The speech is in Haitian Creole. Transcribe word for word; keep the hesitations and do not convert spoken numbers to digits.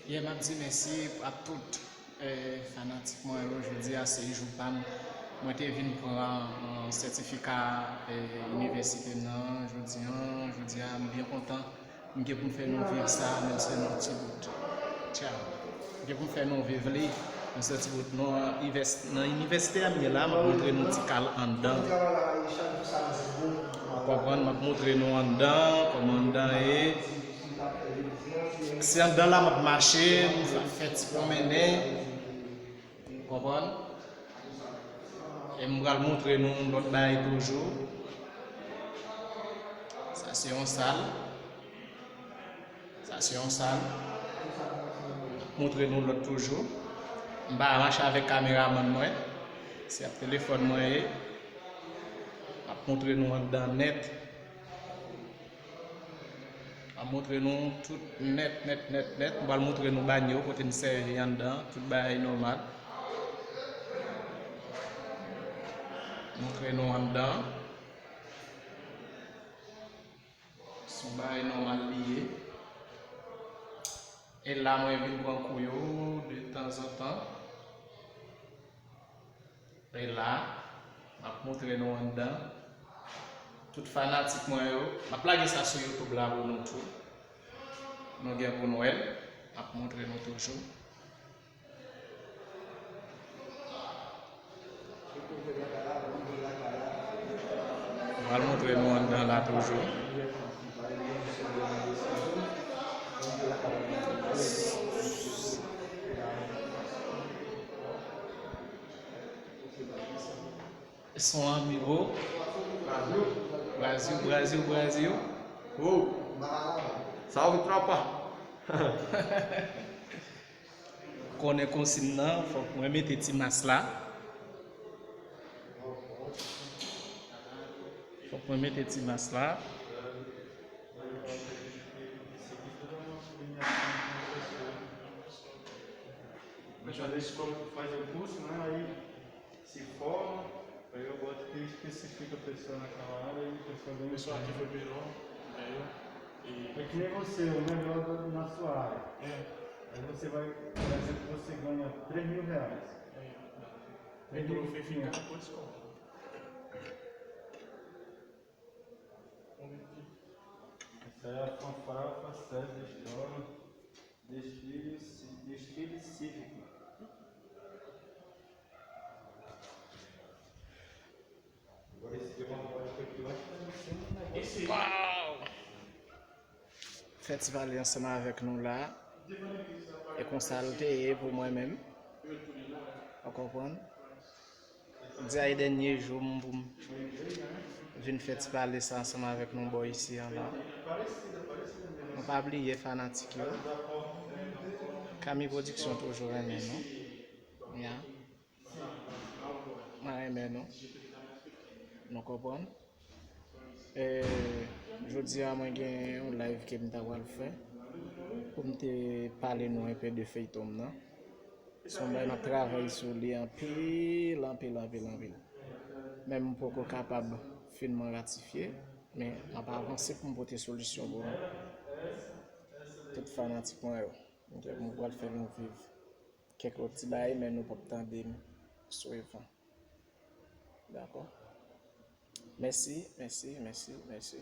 Yeah, m ap di mèsi a tout, eh, fanatik mwen yo. Jodi a se jou pa m. Mwen te vin pran, eh, sètifika, eh, inivèsite m nan jodi a. Jodi a, m byen kontan. M gen pou m fè nou viv sa, menm si se nan yon ti bout. Tcha. M gen pou m fè nou viv li, menm si se yon ti bout. Nan, nan inivèsite a m ye la, m ap montre nou ti kal anndan. Ou konprann? M ap montre nou anndan, kòman anndan ye. Se anndan la m ap mache, m ap fè ti pwonmennen. Konprann? E m pral montre nou lòt bagay toujou. Sa se yon sal. Sa se yon sal. Montre nou lòt toujou. M pa mache avèk kameramann mwen. Se ak telefòn mwen ye. M ap montre nou anndan nèt. M ap montre nou tout nèt, nèt, nèt, nèt. M pral montre nou banyo kote n sèvi anndan. Tout bagay nòmal. Montre nou anndan. Se yon bagay nòmal li ye. E la mwen vin pran kou yo de tanzantan. E la, m ap montre nou anndan. Tout fanatik mwen yo, m ap lage sa sou YouTube la pou nou tou. Nou gen pou nou wè l, m ap montre nou toujou. M pral montre nou anndan la toujou. Son amigo. Brasil, Brasil, Brasil. Oh. Salve, tropa. Konnen konsign nan, fòk mwen mete ti mas la. Fòk mwen mete ti mas la. Mas a gente, quando faz o curso, né, aí se forma, aí eu boto que especifica a pessoa naquela área e a pessoa vem. Pessoa que foi melhor, entendeu? E é que nem você, o melhor da- na sua área. É. Aí você vai, por exemplo, você ganha três mil reais. É. Três mil e quinhentos. O trofe fica depois como? Essa é a fanfarra francesa de história. Desfile, ci- desfile cívico. Agora esse aqui é uma bola que eu acho que tá descendo um negócio. Wow! Fè ti pale ansanm avèk nou la. E konsa l te ye pou mwen menm. Ou konprann? Jodi a e dènye jou m pou m vin fè ti pale sa ansanm avèk nou bò isi an la. Nou pa bliye fanatik yo. Kami Production toujou renmen nou. Ya. Mwen renmen nou. Nou konprann? E, jodi a mwen gen yon live ke m ta pral fè pou m te pale nou enpe de feyton m nan. Se yon bagay m ap travay sou li anpil, anpil, anpil, anpil. Men m poko kapab finman ratifye, men m ap avanse pou m pote solisyon pou nou. Tout fanatik mwen yo. Ok, mwen pral fè nou viv kèk lòt ti bagay, men nou p ap tande m sou ekran. Dakò? Mèsi, mèsi, mèsi, mèsi.